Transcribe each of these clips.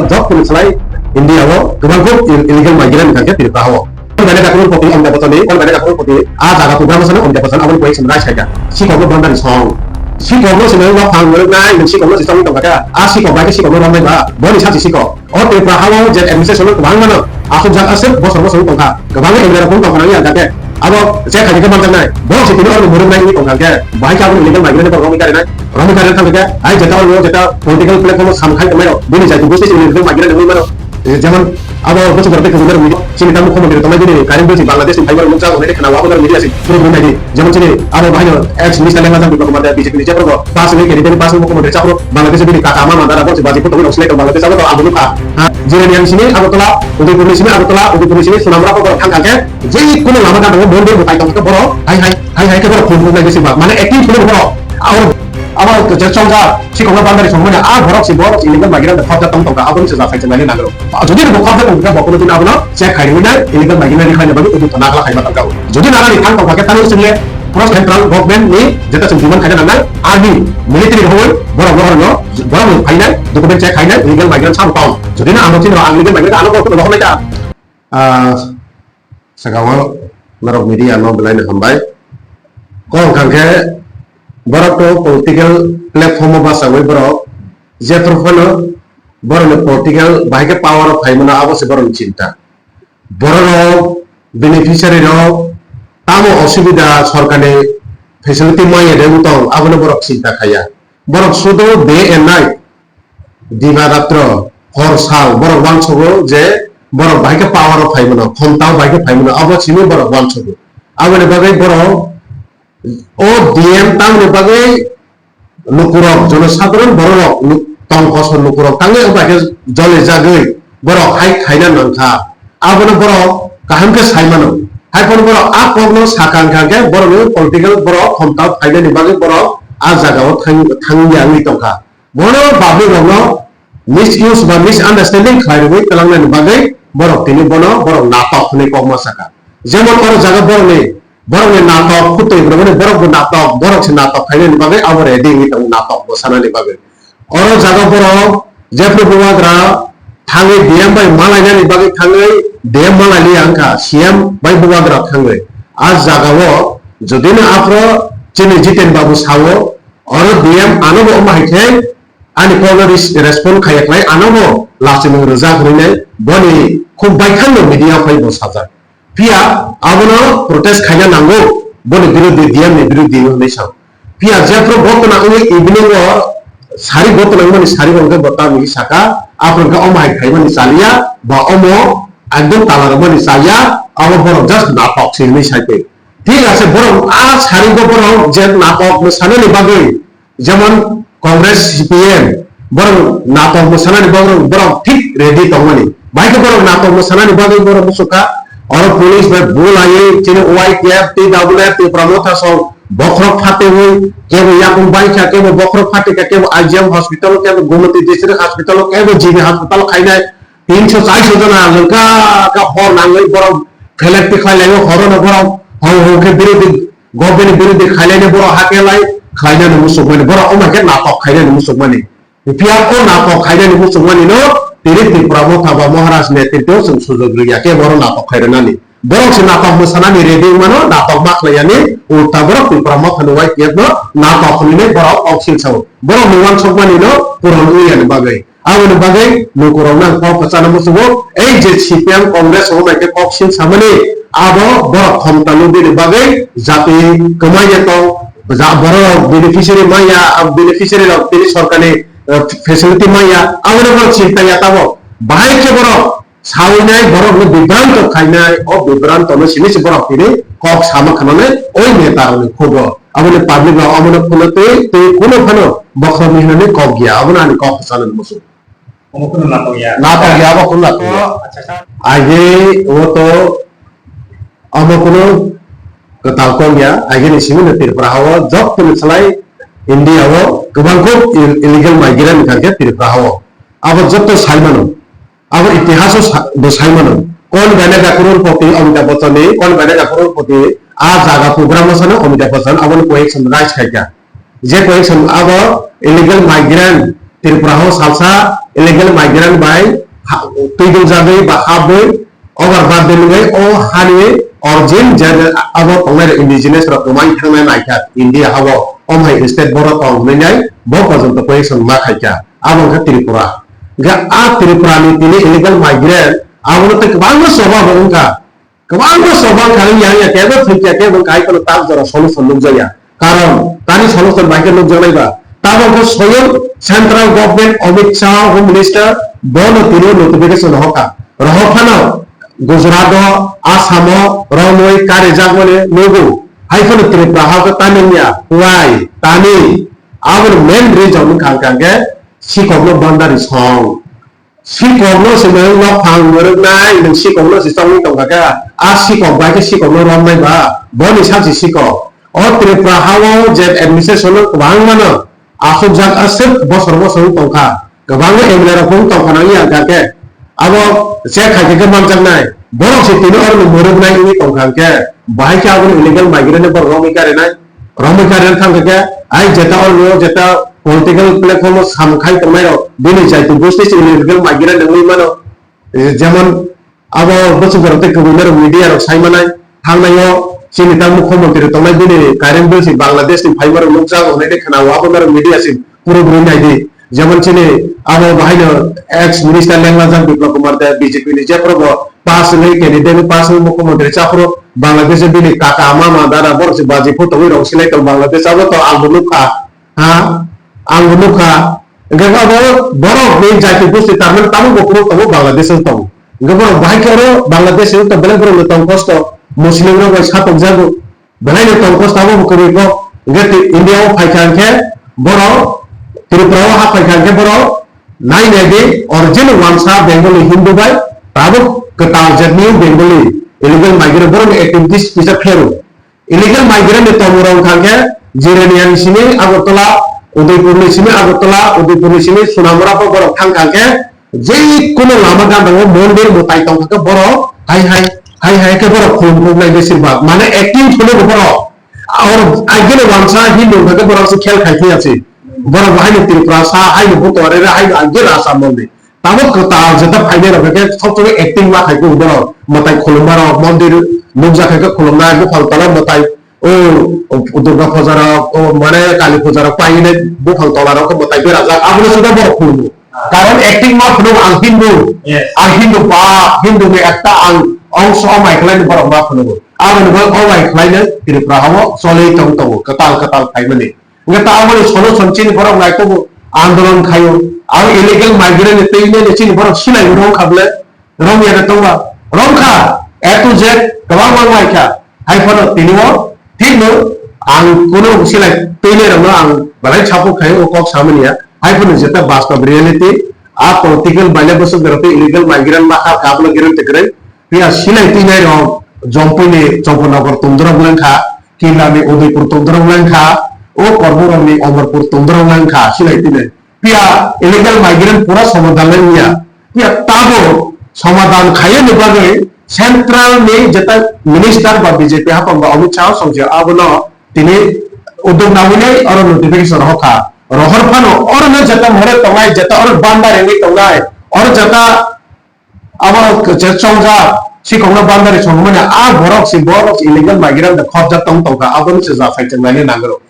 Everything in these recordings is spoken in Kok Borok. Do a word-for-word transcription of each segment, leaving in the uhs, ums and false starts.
Job kunu salai India o kwbang kuk ill-, illegal migrant wngkha khe Tripura o. Kon bene dakurul poti Amitabh Bachchan ni, kon bene dakurul poti a jaga program sano Amitabh Bachchan aboni koi sumra saida. Sikok no bandari song. Sikok no sinai no phang nai, sikok no sisong tongkha. A sikok bai sikok no romai ba. Boni sati sikok. O Tripura hao je administration no kwbang mano. Asuk jak asuk bosor bosor tongkha. Kwbang engra kung tongkha ya jate. Abo je khai ke manjaknai. Bo se tini oro murung nai ni tongkha ke. Bai ka abo illegal migrant borok romai kare nai. Romai kare thang ke. Ai jeta oro jeta political platform sam khai tongmai rok. Bini jati busti sini illegal migrant nai mano. Jemon abo bosok rok tei kujundar wngwi chini tamo khomoni rok tongmai bini current bill si Bangladesh ni phaibar nukjak hwnwi khna abo media si puro nai di. Jemon chini abo bahai no ex minister lengma jang Biplab Kumar Deb B J P ni jephru bo pass wngwi kene bini pass wngwi khomoni rok Bangladesh bini kaka mama dada bo si baji photo wngwi slek Bangladesh abo to abo nukha. Ha, Jiraniya ni simi Agartala, Udaipur ni simi Agartala, Udaipur ni simi Sonamra bo thang kha khe je kono lama da bo mondir bo tai tong khe borok hai hai hai hai khe borok phone nai bisi ba mane acting khuluk borok. Abo abo je chongja sikokno bandari songmani a borok si borok si illegal migrant khorja tong tongkha abo se jakhai se nai nagro. Jodi bo khorja tong kha bo kono din abono check khai rinai illegal migrant khai nai bagwi udu thana khala khai ma tong kha. Jodi nagani thang tong kha khe tani sini pro central government ni jeta sing demand khai nai army military hoi borok no borok no phainai document check khainai illegal migrant sabo tong. Jodi na amo chini ang illegal migrant ano borok no hoi ta. Ah, saka o norok media no belai no hambai. Kok hwnkha khe borok to political platform o bachawi borok jephru phano borok ni political bahai khe power o phai mano abo se borok ni chinta. Borok rok beneficiary rok tamo osubida sorkar ni facility manya de wngtong abono borok chinta khaiya. Borok sudu day and night diba ratro hor sal borok uansugo je borok bahai khe power o phai mano, khomta o bahai khe phai mano, abo simi borok uansugo. Aboni bagwi borok o D M tamoni bagwi lukurok, jonosadharon bororok, lu-, tong kosor lukurok tangwi o bahai khe jole jagwi borok hai khaina nangkha. Abono borok kaham khe sai mano. Hai phano borok a kokno sakha wngkha khe borokni political borok khomta o phainani bagwi borok a jagao thang-, thangya wngwi tongkha. Bono public rokno misuse ba misunderstanding khlai rwui twlangnani bagwi borok tini bono borok natok hwnwi kokma sakha. Jemon oro jaga borokni, borokni natok khutui rwmani borokbo natok, borok se natok khainani bagwi abo ready wngwi tongo natok bwsanani bagwi. Oro jaga borok jephru bubagra thangwi D M bai malainani bagwi thangwi D M malai liya wngkha C M bai bubagra thangwi. A jagao jodino aphro chini Jiten Babu sao, oro D M anobo omo hai khe ani kokno res-, respond khaiya khlai anobo lachimung rwjak hwnwi nai boni khuk baithangno media phai bo sajak. Phiya abono protest khaina nango boni birodhi D M ni birodhi hwnwi sao. Phiya jephru gotona wngwi evening o sari gotona wngmani sari hwnkhe bo tamni saka aphuru hwnkhe omo hai khaimani chaliya ba omo ekdom tala rwmani chaliya abo borok just natok se hwnwi sai twi. Thik ase borok a sari go borok je natok mwsanani bagwi Jemon Congress, C P M, borok natok mwsanani bagwi borok thik ready tongmani. Bahai khe borok natok mwsanani bagwi borok muchukha, oro police bai bulaiwi chini Y T F, T W F, Tipra Motha song bokhorok phatewi, kebo yakung baikha, kebo bokhorok phatekha, kebo I G M hospital, kebo Gomoti District Hospital, kebo G B hospital khainai, tinso charso jona hwnkha kha hor nangwi borok phelek tikhlai laio, horono borok hong hong khe birodhi, government ni birodhi khailai borok hakhe lai khlainani muchukmani, borok omo khe natok khainani muchukmani. Phiya o natok khainani muchukmani no tini Tipra Motha ba Maharaj netritwo chwng sujok rwya khe borok natok khairwnani. Borok se natok mwsanani ready wngmano, natok ma khlaiyani, ulta borok Tipra Motha ni Y T F no natok hwnwi borok kok silsao. Borok ni uansukmani no puron wngya ni bagwi. Aboni bagwi lukurokno ang kok kwchana muchungo, ei je C P M Congress rok bai khe kok sil samani, abo borok khomta lubini bagwi jati kwmaiya tong, ja-, borok beneficiary manya, abo beneficiary rok tini sorkarni, eh, facility manya, aboni borok chinta ya tabok. Bahai khe borok sawi nai, borokno bibranto khainai, o bibranto no simi se borok tini kok sama khananai, oi neta rokni khugo. Aboni public rok abono phunukwi tei kunu phano bokhorokni hinani kok ya, abono ani kok kwchana muchung. Omo kunu natok ya. Natok ya, abo kunu natok ya. Oh, acha, sir. Age o to omo kunu kwtal kok ya, age ni simi no Tripura hao joto ni salai India o kwbang kuk ill-, illegal migrant wngkha khe Tripura hao. Abo joto sai mano. Abo itihas o sa-, bo sai mano. Kon bene da crorepoti Amitabh Bachchan ni, kon bene da crorepoti a jaga program o sano Amitabh Bachchan aboni koi ekson rise khaikha. Je koi ekson abo illegal migrant Tripura o salsa illegal migrant bai ha-, twi dwng jagwi ba habwi over burden wngwi o hani origin je abo tongnai rok indigenous rok kwmai thangnai naikha India habo, om hai state borok tong hwnwi nai bo porjonto question ma khaikha, abo wngkha Tripura. Hwnkhe a Tripura ni tini illegal migrant abono tei kwbangma choba bo wngkha. Kwbangma choba wngkha, wngya wngya, kebo thwikya, kebo wngkha, hai phano tak jora solution nukjakya. Karon tani solution bai khe nukjaknai ba? Tabok khe soyong central government Amit Shah, Home Minister, bono tini notification rohorkha. Rohor phano Gujarat o, Assam o romwi karijakmani nugo. Hai phano Tripura ha khe tani wngya, why? Tani aboni main reason wngkha hwnkha hwnkhe sikokno boundary song. Sikokno se nwng nok phang mwrwknai, nwng sikokno se chongwi tongkha khe, a sikok bai khe sikokno romnai ba, boni sak se sikok. O Tripura ha-o je administration no kwbangma no achukjak, aswk bosor bosor wng tongkha, kwbangma M L A rok wng tongkha nang yang kha khe, abo check khai khe manjaknai, borok se tini oro no mwrwknai wngwi tongkha hwnkhe, bahai khe abono illegal migrant no borok romwi karinai. Romwi karina thang khe, ai jeta o luo jeta political platform o sam khai tongnai rok, bini jaitu busti se illegal migrant wngwi mano. Jemon abo bwswk jora tei kwbwi norok media rok sai manai, thangnai o chini ta mukhyamantri tongnai bini Karen Bill si Bangladesh ni phaima rok nukjago hwnwi tei khna o, abo norok media si puro puro nai di. Jemon chini abo bahaino ex minister lenglajak Biplab Kumar Deb, B J P ni jephuru bo pass wngwi candidate pass wngwi mukhyamantri chaphuru Bangladesh o bini kaka, mama, dada borok se baji phu tongwi rong silai tong Bangladesh, abo to ang bo nukha, ha? Ang bo nukha. Hwnkhe abo borok ni jati gosti tarmani tabuk bo phuru tongo Bangladesh o tongo. Hwnkhe borok bahai khe oro Bangladesh o to belai borok ni tong kosto, Muslim rok bai satokjago. Belai no tong kosto abo bo kwrwi kok. Hwnkhe twi India o phaikha hwnkhe borok, Tripura o ha phaikha hwnkhe borok nai nai di original wansa Bengali Hindu bai tabuk kwtal jatni Bengali illegal migrant borok ni activities kisa pheru. Illegal migrant ni tongmung rok wngkha hwnkhe Jirania ni simi Agartala, Udaipur ni simi Agartala, Udaipur ni simi Sonamura bo borok thangkha hwnkhe je kono lama gana o mondir mwtai tongkha khe borok hai hai, hai hai khe borok khulum khulum nai besirbak mane acting khulum borok. Oro agini wansa Hindu hwnkha khe borok se khel khai phiya se. Borok bo haino Tripura sa haino Butwari re haino agini Assam mondir. Tabuk kwtal jeta phainai rok khe thok thok acting ma khai khe borok mwtai khulumma rok mondir nukjak khe khulumnai buphang tola mwtai o Durga puja rok o mane Kali puja rok painai buphang tola rok mwtai berajak abono suda borok khulumu. Karon acting ma phunuk ang Hindu, yes, ang Hindu ba Hindu ni ekta ang ongso omai khlai borok ma phunuk. Aboni bo omai khlai no Tripura habo choli tong tongo kwtal kwtal phaimani. Hwnkhe ta aboni solution chini borok naitogo andolon khaio. Ang illegal migrant ni twi nini chini borok silai rong kha bwle, rong ya tongba, rong kha, A to Z kwbangma wng lai kha. Hai phano tini o thik no ang kuno silai twi nai rok no ang belai support khaio, o kok samani ya. Hai phano jeta bastob reality, a political baile bwswk jora tei illegal migrant ma kha, kha bwle guarantee kwrwi. Phiya silai twi nai rok Jompui ni Chompornagar tongdorok wng kha, Killa ni Udaipur tongdorok wng kha, o Korborok ni Omorpur tongdorok wng kha silai twi nai. Phiya illegal migrant pura somadan lai wngya. Phiya tabo somadan khaiya ni bagwi central ni jeta minister ba B J P hapang ba Amit Shah songja abono tini uddog nawi nai oro notification rohor kha. Rohor phano oro no jeta more tongnai, jeta oro bandar wngwi tongnai, oro jeta abo je chongjak, sikokno boundary songmani a borok si, borok si illegal migrant da khobjak tong tongkha, aboni se jasai chwng naina nangro.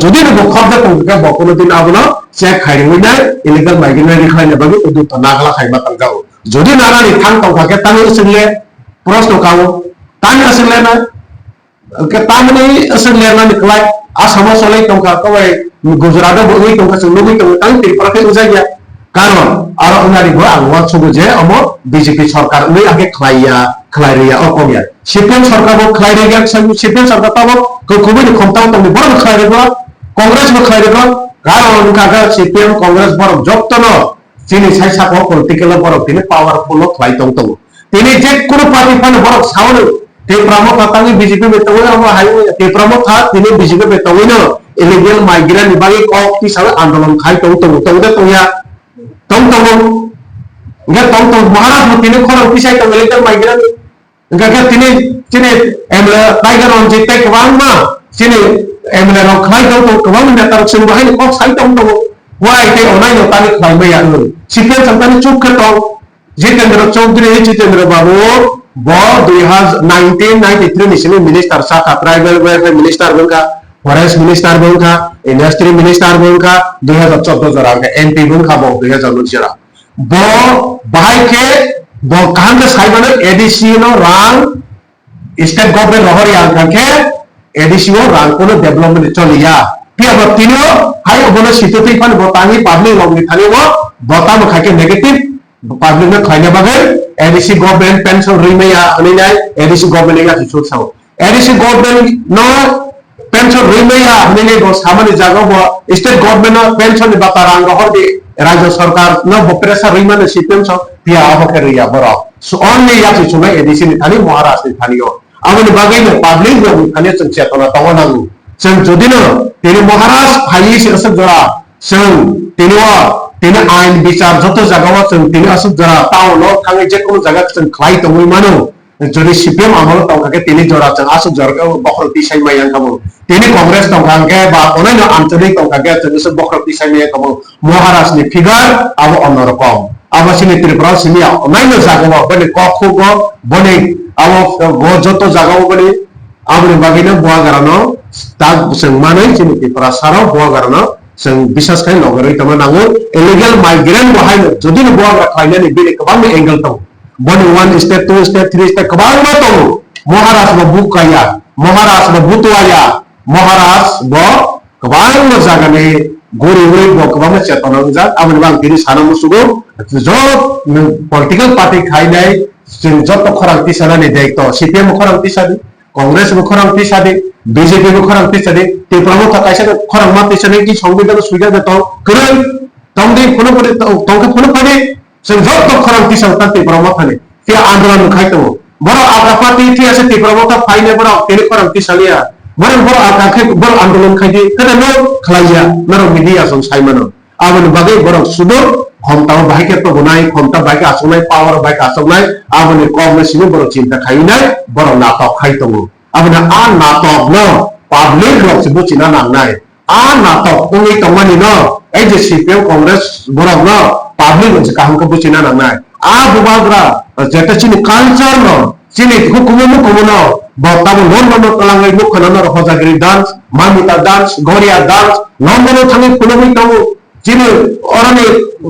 Jodi no bo khobjak tongkha khe bo kuno din abono check khai rwui nai illegal migrant rikhlai na bagwi uduk to nagla khai ma tangjago. Jodi nana ni thang tongkha khe tani swng le proshno kao, tani swng le na Hwnkhe tamoni aswk lernani kwlai, Assam o cholai tongkha, kwbai Gujarat o bo wngwi tongkha, chwng nugwi tongo, tamo Tripura khe wngjakya. Karon aro wngnani bo ang uansukgo je omo B J P sorkar wngwi hakhe khlaiya, khlai rwya, o kok ya. C P M sorkar bo khlai rwya, C P M sorkar tabok kwkhwbwini khomtao tongdi, borok bo khlai rwgo, Congress bo khlai rwgo, karon wngkha khe C P M, Congress borok jotono Chini sai saka o political o borok tini powerful o khlai tong tongo. Tini je kunu party phano borok sao no, Tipra Motha tangwi B J P bai tongwi abo hai Tipra Motha tini B J P bai tongwi no illegal migrant ni bagwi kok tisawi andolon khai tong tongo, tong de tongya, tong tongo. Hwnkhe tong tong Maharaj bo tini khorang tisai tongo illegal migrant. Hwnkhe khe tini chini M L A Tiger Ranjit tei kwbangma chini M L A rok khlai tong tong, kwbangma neta rok chwng bo haino kok sai tong tongo. Why tei onai no tani khlai maya wng. C P M chwng tani chuk khe tong. Jitendra Chaudhary, Jitendra Babu, bo dui hajar, nineteen ninety-three ni simi minister sakha, tribal welfare minister bo wngkha, forest minister bo wngkha, industry minister bo wngkha, dui hajar chordo jora wngkha, M P bo wngkha bo dui hajar unis jora. Bo bahai khe bo kaham khe sai mano A D C no rang state government rohor ya wngkha khe A D C o rang kono development choli ya. Phiya bo tini o hai obono sito twi phano bo tangwi public rok ni thani o bo tamo khai khe negative public no khlaina bagwi A D C government pension rwi maya hwnwi nai A D C government ni yakni suk sao. A D C government no pension rwi maya hwnwi nai bo samani jaga bo state government no pension ni bata rang rohor di rajya sarkar no bo pressure rwi mano C P M so phiya abo khe rwi ya borok. So only yakni sunai A D C ni thani Maharaj ni thani o. Aboni bagwi no public rok ni thani chwng chetona tongna nango. Chwng jodi no tini Maharaj phaiwi se aswk jora chwng tini o tini ain bichar joto jaga o chwng tini aswk jora town o thangwi je kono jaga chwng khlai tongwi mano. Jodi C P M amolo tongkha khe tini jora chwng aswk jora khe bokhorok tisai maya wngkha bo. Tini Congress tongkha hwnkhe ba onaino anchalik tongkha khe chwng aswk bokhorok tisai maya wngkha bo. Maharaj ni figure abo onno rokom. Abo chini Tripura simi ya onaino jaga o boni kok khuk o boni abo go joto jaga o boni aboni bagwi no Buagra no tak chwng manwi chini Tripura saro Buagra no chwng bisas khai logarwi tongna nango. Illegal migrant bo haino jodi no Buagra khlainani bini kwbangma angle tongo. Boni one state, two state, three state kwbangma tongo. Maharaj bo buk kaya, Maharaj bo butua ya, Maharaj bo kwbangma jagani guriwi bo kwbangma chetona wngjak. Aboni bagwi tini sana musugo, jot nwng political party khainai, chwng joto khorang tisanani daityo, C P M bo khorang tisadi, Congress bo khorang tisadi, B J P bo khorang tisadi, Tipra Motha kaisa khorang ma tisadi, ki songbidhan suida de tong, kwrwi tongdi, phunu phunu tongkhe phunu phadi, Chwng joto khorang tisao ta Tipra Mothani. Phiya andolon khai tongo. Borok Aka party phiya se Tipra Motha phainai borok tini khorang tisaliya. Borok borok Aka khe borok andolon khai di. Kada no khlaiya. Norok media song sai mano. Aboni bagwi borok sudo khomtao bahai khe tobonai, khomta bahai khe achuknai, power bahai khe achuknai. Aboni kokno simi borok chinta khainai, borok natok khai tongo. Aboni a natok no public rok se buchina nangnai. A natok wngwi tongmani no, ei je C P M Congress borok no public no je kaham khe buchina nangnai. A bubagra jeta chini culture no, chini hukumu mukumu no, bo tamo non no twlangwi nukha no hojagiri dance, mamita dance, goria dance, non no thangwi phunugwi tongo. Chini oroni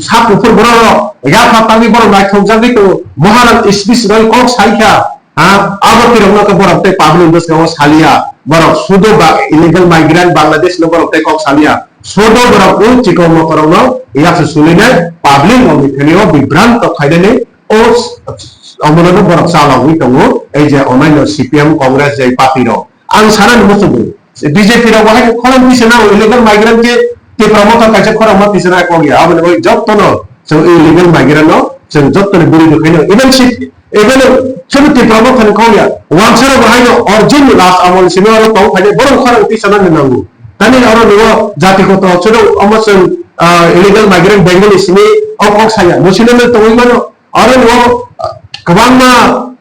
sak kuphur borok rok yapha tangwi borok naithok jagwi tongo. Moharang speech roi kok saikha. Ha, abo tirokno khe borok tei public bwskango saliya. Borok sudo ba illegal migrant Bangladesh no borok tei kok saliya. Sudo borok o chikon mokorokno yaksa sulinai public rokni thani o bibranto khainani o s-, omono borok chalogwi tongo. Ei je onaino C P M Congress je party rok. Ang sanani muchungo. B J P rok bahai khorang tisa nango illegal migrant khe Tipra Motha kaisa khorang ma tisa nai kok ya. Aboni bagwi jottono chwng illegal migrant no chwng jottoni buri rwkhaino. Even si Ebele chwng Tipra Motha ni kok ya, wansaro bo haino origin ni last amol simi oro tong phainai borok khorang tisa nani nango. Tani oro nungo jati koto chwng omo chwng, ah, illegal migrant Bengali simi o kok saya. Muslim no tongwi mano. Oro nungo, ah, kwbangma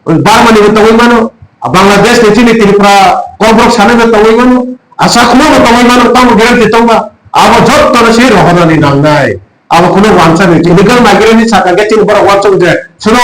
Burma ni bo tongwi mano. Bangladesh ni chini Tripura Kokborok sana bo tongwi mano. Asa khuma bo tongwi mano. Tamo guarantee tongba. Abo jotto no se rohornani nangnai. Abo kunu wansa ni illegal migrant ni saka khe chini borok wansuk je, sono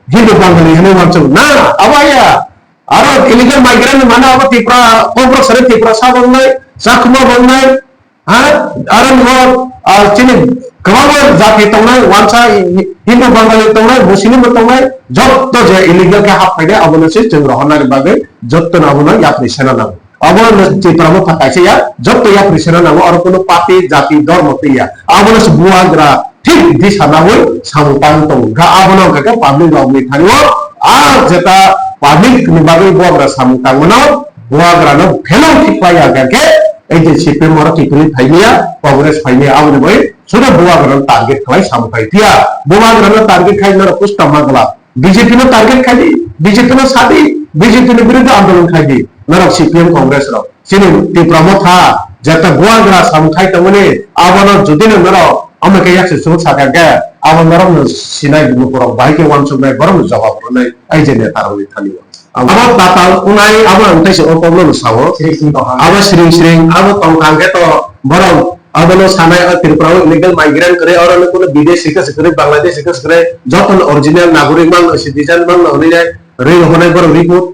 Hindu Bangali hinwi wansuk. Na, abo ya. Aro illegal migrant ni mane abo Tipra, Kokborok sari Tipra sa bongnai, Chakma bongnai, ha? Aro nungo, ah, chini kwbangma jati tongnai, wansa Hindu Bangali tongnai, Muslim bo tongnai, jotto je illegal khe hap phaide, abono se chwng rohornani bagwi jotto no abono yapri sena nango. Abo no Tipra Motha kaisa ya, jotto yapri sena nango, aro kuno party, jati, dhormo twi ya. Abo no se buagra thik disa nawi samung tang tongo. Ga abo no hwnkha khe public rok ni thani o, a jeta public ni bagwi buagra samung tang mano, buagra no phelong thik khlai ya hwnkha khe, ei je C P M oro kiphilwi phai ya, Congress phai ya, abo ni bai sudo buagra no target khlai samung khai phiya. Buagra no target khai norok pusta ma glak. B J P no target khai di, B J P no sa di, B J P ni biruddhe andolon khai di, norok C P M Congress rok. Chini Tipra Motha, jeta buagra samung khai tongmani, abono jodi no norok, omo khe yakse chwng sakha khe, abo norok no sinai, borok bahai khe wansuknai, borok no jawab rwnai, ai je neta rok ni thani o. Abo tatal unai, abo ang teisa o kok no sao. Siring siring tongkha. Abo siring siring, abo tongkha hwnkhe to borok, Abono sanai o Tripura o illegal migrant kwrwi, oro no kuno bideshi khe se kwrwi, Bangladeshi khe se kwrwi, joto no original nagorik mangno, citizen mangno hwnwi nai rwi rw hwnai borok report.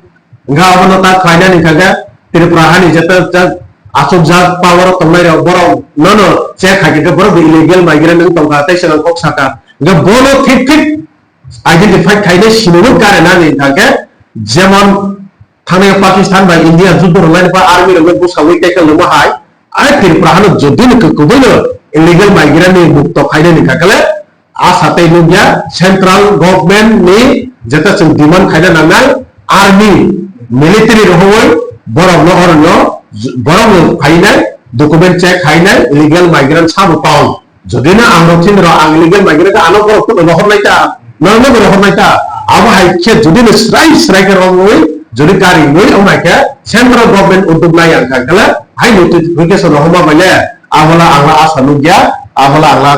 Hwnkhe abono ta khlainani hwnkha khe Tripura hani jeta jak achukjak power o tongnai rok borok nono check khai khe borok bo illegal migrant wng tongkha tei swkang kok sakha. Hwnkhe bono thik thik identify khainai sinimung karenani hwnkha khe jemon thangnaio Pakistan bai India juddo rwlaini pha army rokno bwsaui tei khe lwma hai, ai Tripura hano jodi no kwkubui no illegal migrant ni mukto khainani hwnkha khe le, asa tei nukya central government ni jeta chwng demand khaina nangnai army, military rohorwi borok no oro no borok no khainai document check khainai illegal migrant sabo tong. Jodi no ang rok chini rok ang illegal migrant khe ano borok kuno rohor nai ta, no no rohor nai ta. Abo hai khe jodi no srai srai khe romwi jodi kari nui ong hai khe central government udduk nai ang kha khe le hai notification rohorma bai le abola ang la asa nukya, abola ang la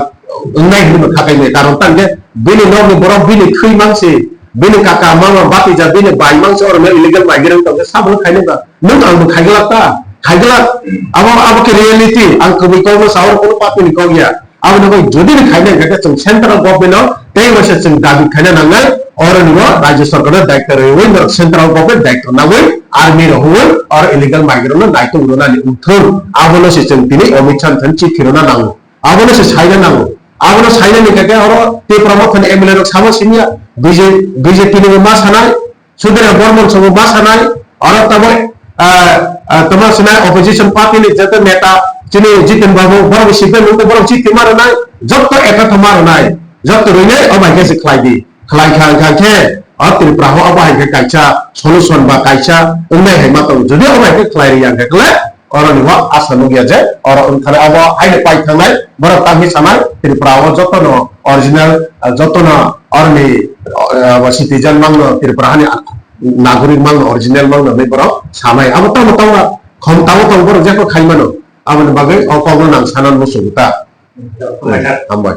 wngnai hinwi khakai nai. Karon tang khe bini nokni borok bini thwi mangsi, bini kaka mama bapija bini bai mangsi oro no illegal migrant tong khe sabo khainai ba. Nwng ang bo khaiglak ta? Khaiglak. Abo, abo khe reality. Ang kwbwi kokno sa, oro kono patini kok ya. Aboni bagwi jodi ni khaina hwnkha khe chwng central government no tei waisa chwng dabi khaina nangnai, oro ni bo rajya sarkar no daitwa rwui norok central government daitwa nangwi army rok hwnwi oro illegal migrant no naitung rwnani wngthung. Abono se chwng tini Amit Shah ni thani chithi rwna nango. Abono se saina nango. Abono sainani hwnkha khe oro Tipra Motha ni M L A rok sama simiya B J, B J P ni bo ma sanai, Sudra Bormon sabo ma sanai, oro tamo, ah, ah, tamo sanai opposition party ni joto neta, chini Jiten Babu, borok ni sibeh nung borok chithi ma rwnai, joto ekatha ma rwnai, joto rwnai, o bai khe se khlai di, khlai kha, kha khe, o Tripura ho abo hai khe kaisa solution ba kaisa wngnai hai ma tongo, jodi o bai khe khlai rwya hwnkhe khle, oro ni bo asa nukya je, oro wngkha abo hai pai thangnai, borok tangwi sanai, Tripura o joto no original, ah, joto no oro ni, ah, citizen mangno Tripura hani nagorik mangno original mangno hinwi borok sanai. Abo tamo tamo khom tamo tamo borok jekho khai mano. Aboni bagwi o kokno nang sana muchungo ta. Hambai.